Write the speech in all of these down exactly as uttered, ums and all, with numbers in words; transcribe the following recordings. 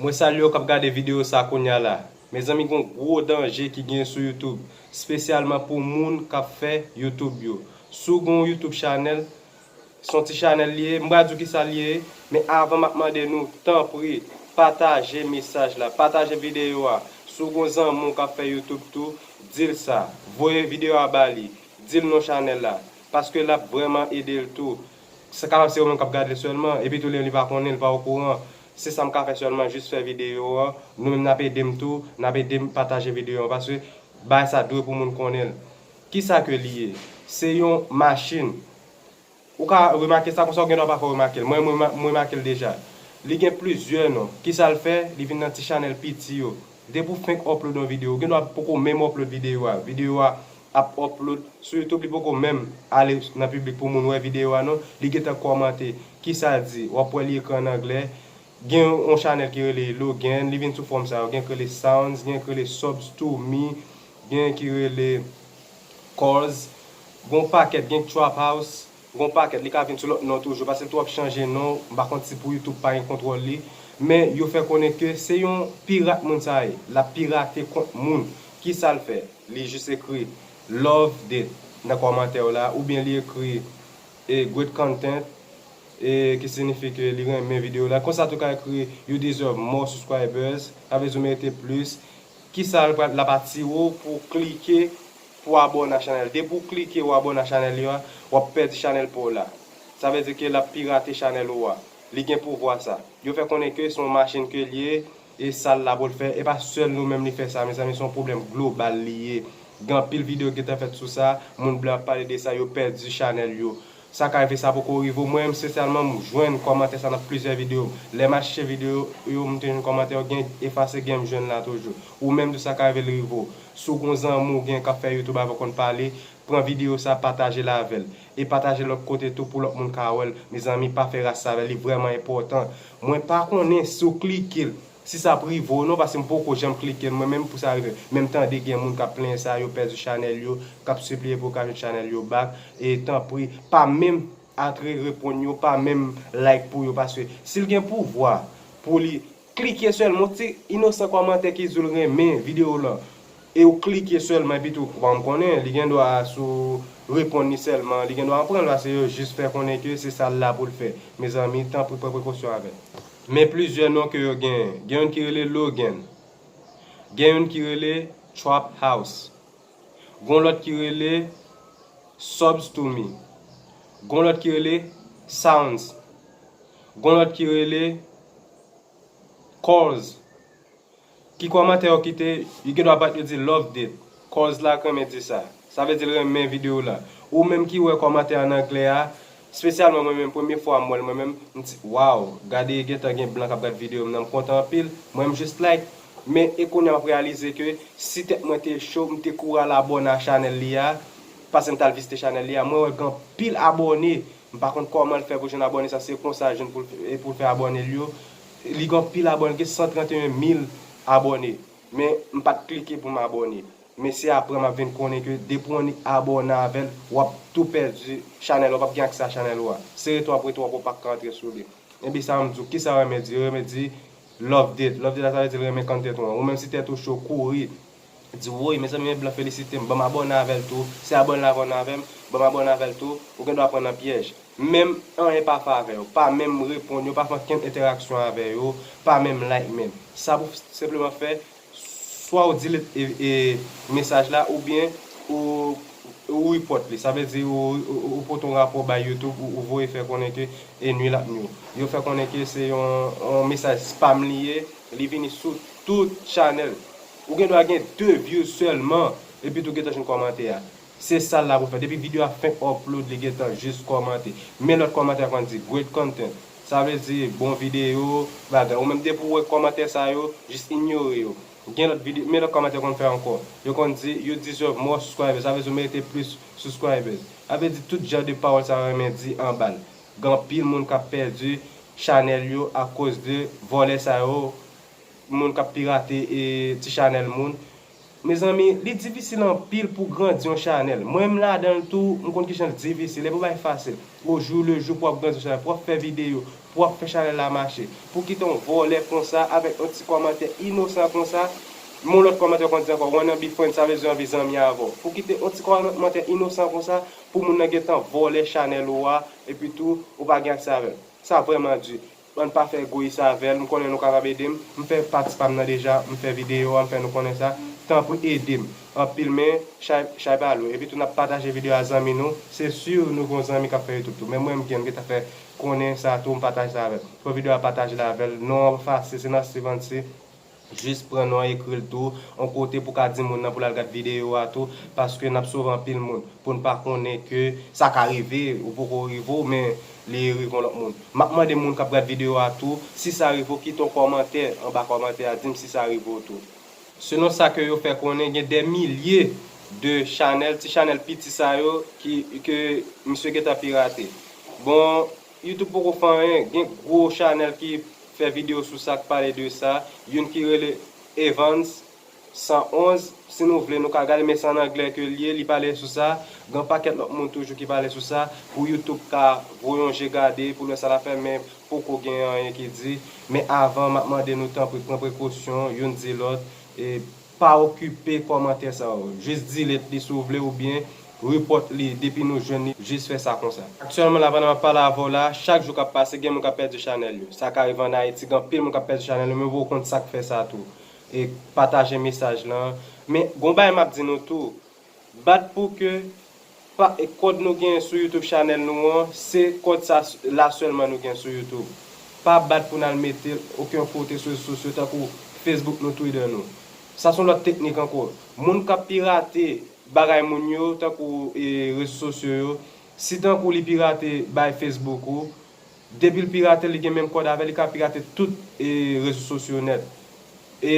Mwen salye w k ap gade videyo sa kounye a la. Mezanmi, gen yon gwo danje ki gen sou YouTube, espesyalman pou moun k ap fè YouTube yo. Si w gen yon YouTube channel, se yon ti channel li ye, m pral di w kisa li ye, men avan m ap mande nou, tanpri, pataje mesaj la, pataje videyo a. Si w gen yon zanmi w k ap fè YouTube tou, di l sa, voye videyo a ba li, di l non channel la, paske l ap vrèman ede l tou. Sa kapab se ou menm k ap gade l sèlman, epi tou li, li pa konnen, li pa okouran. Se sa m ka fè sèlman, jis fè videyo an. Nou menm n ap ede m tou, n ap ede m pataje videyo an, paske bagay sa dwe pou moun konnen l. Kisa ke li ye? Se yon machin. Ou ka remake sa, konsa ou gen dwa pa fè w remake l. Mwen, mwen, mwen remake l deja. Li gen plizyè non. Kisa l fè? Li vin nan ti chanèl piti yo. Depi w fenk upload yon videyo, ou gen dwa poko menm upload videyo a. Videyo a ap upload sou YouTube, li poko menm ale nan piblik pou moun wè videyo a non. Li gentan kòmante. Kisa l di? W ap wè li ekri an anglè. Gen yon chanèl ki rele Logan, li vin sou fòm sa yo. Gen ki rele Sounds, gen ki rele Subs to Me, gen ki rele Cause, gen yon pakèt, gen Trap House, gen yon pakèt. Li ka vin sou lòt non toujou, paske l tou ap chanje non. M pa konn si pou YouTube pa gen kontwòl li. Men yo fè konnen ke se yon pirat moun sa ye. L ap pirate kont moun. Kisa l fè? Li jis ekri Loved it nan kòmantè yo la, oubyen li ekri e, Great Content, e, ki siyifi ke li renmen videyo la. Konsa tou ka ekri You deserve more subscribers, sa vle di w merite plis. Kisa l pral, l ap atire w pou w klike pou w abòne a chanèl? Depi w klike ou abòne a chanèl yo a, w ap pèdi chanèl pa w la. Sa vle di ke l ap pirate chanèl ou a. Li gen pouvwa sa. Yo fè konnen ke se yon machin ke l ye, e sa l la pou l fè. E pa sèl nou menm li fè sa, mezanmi, se yon pwoblèm global li ye. Gen anpil videyo ki gentan fèt sou sa, moun blan ap pale de sa, yo pèdi chanèl yo. Sa ka rive, sa poko rive w. Mwen menm, espesyalman, m jwenn kòmantè sa nan plizyè videyo m. Lè m al chèche videyo yo, m te jwenn kòmantè yo, gen efase, gen m jwenn la toujou. Ou menm tou, sa ka rive l rive w. Si w gen yon zanmi w gen k ap fè YouTube avè w konn pale, pran videyo sa, pataje l avè l. E pataje lòt kote tou pou lòt moun ka wè l. Mezanmi, pa fè ras sa avè l, li vrèman enpòtan. Mwen pa konnen si w klike l, si sa ap rive w non, paske m poko janm klike l mwen menm pou sa rive m. Men m tande gen moun k ap plenyen sa, yo pèdi chanèl yo, k ap sipliye pou yo ka jwenn chanèl yo back. E tanpri, pa menm antre reponn yo, pa menm like pou yo, paske si l gen pouvwa pou li klike sèlman, yon ti inosan kòmantè ki di w l renmen videyo w lan, e w klike sèlman, epi tou, bon, m konnen, li gen dwa sou reponn li sèlman, li gen dwa pran l, paske yo jis fè konnen ke se sa l la pou l fè. Mezanmi, tanpri pran prekosyon avè l. Men plizyè non ke yo genyen. Gen youn ki rele Logan. Gen youn ki rele Trap House. Gen yon lòt ki rele Subs to Me. Gen yon lòt ki rele Sounds. Gen yon lòt ki rele Cause. Ki kòmantè yo kite, yo gen dwa bat yo di Loved it. Cause la k renmen di sa. Sa vle di l renmen videyo la. Ou menm ki wè kòmantè an anglè a, espesyalman mwen menm, premye fwa m wè l mwen menm, m di, waw, gade gentan gen blan k ap gad videyo m nan, m kontan anpil. Mwen m jis like. Men e kounye a m ap reyalize ke si tèt mwen te cho, m te kouri al abòne a chanèl li a, pase m t al vizite chanèl li a, mwen wè gen anpil abòne. M pa konn kòman l fè pou jwenn abòne sa, se konsa l jwenn pou l, e pou l fè abòne l yo. Li gen anpil abòne, gen san trannteyen mil abòne. Men m pa t klike pou m abòne. Men se apre m ap vin konnen ke depi w annik abòne avè l, w ap tou pèdi chanèl ou, w p ap gen aksè a chanèl ou a. Se rete w ap rete w ap, ou p ap ka antre sou li. Ebyen sa m di w, kisa w renmen di? Yo renmen di Loved it. Loved it la, sa vle di l renmen content ou an. Ou menm si tèt ou cho, kouri. Di, woy, mezanmi, men blan felisite m, ban m abòne avè l tou. Si abòne l abòne avè m, ban m abòne avè l tou. Ou gen dwa pran nan pyèj. Menm anyen pa fè avè yo. Pa menm reponn yo, pa fè okenn entèraksyon avè yo, pa menm like menm. Sa pou senpleman fè, swa ou delete e, e, mesaj la, oubyen ou, ou report li. Sa vle di ou, ou, ou pote yon rapò bay YouTube, ou, ou voye fè konnen ke e nui l ap nui w. Yo fè konnen ke se yon, yon mesaj spam li ye, li vini sou tout chanèl. Ou gen dwa gen de views sèlman, epi tou gentan jwenn kòmantè a. Se sa l la pou fè. Depi videyo a fenk upload, li gentan jis kòmante. Men lòt kòmantè a konn di, great content. Sa vle di bon videyo, bagay. Ou menm depi w wè kòmantè sa yo, jis inyore yo. Gen lòt videyo, men lòt kòmantè konn fè ankò. Yo konn di, you deserve more subscribers. Sa vle di w merite plis subscribers. Sa vle di tout jan de pawòl sa yo renmen di anba l. Gen anpil moun k ap pèdi chanèl yo akoz de vòlè sa yo, moun k ap pirate e ti chanèl moun. Mezanmi, li difisil anpil pou grandi yon chanèl. Mwen menm ladan l tou, m konn kijan l difisil. Li pa yon bagay fasil. Au jour le jour pou w ap grandi yon chanèl, pou w ap fè videyo, pou w ap fè chanèl la mache. Pou kite yon vòlè konsa, avèk yon ti kòmantè inosan konsa, yon lòt kòmantè konn di ankò, wanna be friend, sa vle di anvi zanmi avè w. Pou kite yon ti kòmantè inosan konsa, pou moun nan gentan vòlè chanèl ou a, epi tou, ou pa gen aksè avè l. Sa vrèman di. Ann pa fè egoyis avè l, m konnen nou kapab ede m. M fè pati pa m nan deja, m fè videyo a, m fè nou konnen sa. Tanpri ede m. Anpil men, chay, chay pa lou. Epi tou n ap pataje videyo a zanmi nou. Se si nou gen yon zanmi k ap fè YouTube tou. Men mwen m gen, m gentan fè konnen sa tou, m pataje sa avè l. Fè videyo a pataje l avè l. Non an fasil, se nan Stevency. Jis pran non an, ekri l tou yon kote pou ka di moun nan pou l al gad videyo a tou, paske n ap sove anpil moun pou n pa konnen ke sa ka rive, ou poko rive w, men li rive yon lòt moun. M ap mande moun k ap gad videyo a tou, si sa rive w, kite yon kòmantè anba kòmantè a, di m si sa rive w tou. Selon sa ke yo fè konnen, gen dè milye de chanèl, ti chanèl piti sa yo ki, ke misye gentan pirate. Bon, YouTube poko fè anyen, gen gwo chanèl ki fè videyo sou sa, k pale de sa, youn ki rele Evans san onz, si nou vle nou ka gade, men se an anglè ke l ye, li pale sou sa, gen pakèt lòt moun toujou ki pale sou sa, pou YouTube ka voye yon je gade, pou l wè sa l ap fè, men poko gen anyen ki di, men avan, m ap mande nou tanpri pran prekosyon, youn di lòt, e pa okipe kòmantè sa yo, jis delete li si w vle oubyen report li depi nou jwenn li, jis fè sa konsa. Aktyèlman la, pandan m ap pale avè w la, chak jou k ap pase, gen moun k ap pèdi chanèl yo. Sa ka rive ann Ayiti, gen anpil moun k ap pèdi chanèl yo, men ou poko konn sa k fè sa tou. E pataje mesaj lan. Men, gon bagay m ap di nou tou, bat pou ke pa, e kòd nou genyen sou YouTube chanèl nou an, se kòd sa s-, la sèlman nou gen sou YouTube. Pa bat pou n al mete l okenn kote sou rezo sosyo tankou Facebook nou, Twitter nou. Sa se yon lòt teknik ankò. Moun k ap pirate bagay moun yo, tankou, e, rezo sosyo yo, si tankou li pirate bay Facebook ou, depi l pirate, li gen menm kòd avè l, li ka pirate tout, e, rezo sosyo nèt. E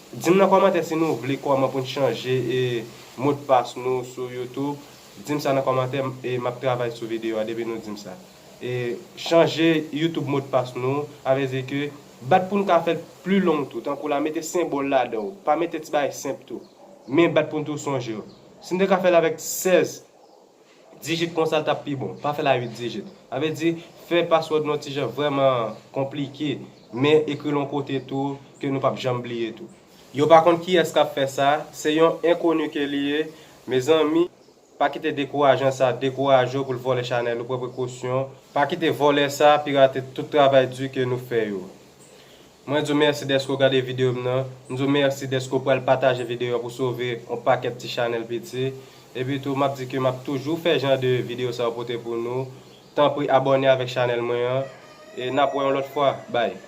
di m nan kòmantè si nou vle kòman pou n chanje, e, modpas nou sou YouTube. Di m sa nan kòmantè, e, m ap travay sou videyo a depi nou di m sa. E chanje YouTube modpas nou, sa vle di ke bat pou n ka fè l pli long tou. Tankou la, mete senbòl ladan w. Pa mete ti bagay senp tou. Men bat pou n tou sonje w. Si n te ka fè l avèk sèz dijit konsa, l t ap pi bon. Pa fè l a uit dijit. Sa vle di, fè password nou ti jan vrèman konplike, men ekri l yon kote tou ke nou p ap janm bliye tou. Yo pa konn kiyès k ap fè sa, se yon enkoni ke li ye. Mezanmi, pa kite dekourajan sa dekouraje w pou l vòlè chanèl ou, pran prekosyon. Pa kite vòlè sa pirate tout travay di ke nou fè yo. Mwen di w mèsi dèske w gade videyo m nan. M di w mèsi dèske w pral pataje videyo an pou sove yon pakèt ti chanèl piti. Epi tou, m ap di ke m ap toujou fè jan de videyo sa yo pote pou nou. Tanpri abòne avèk chanèl mwen an. E n ap wè yon lòt fwa. Bye.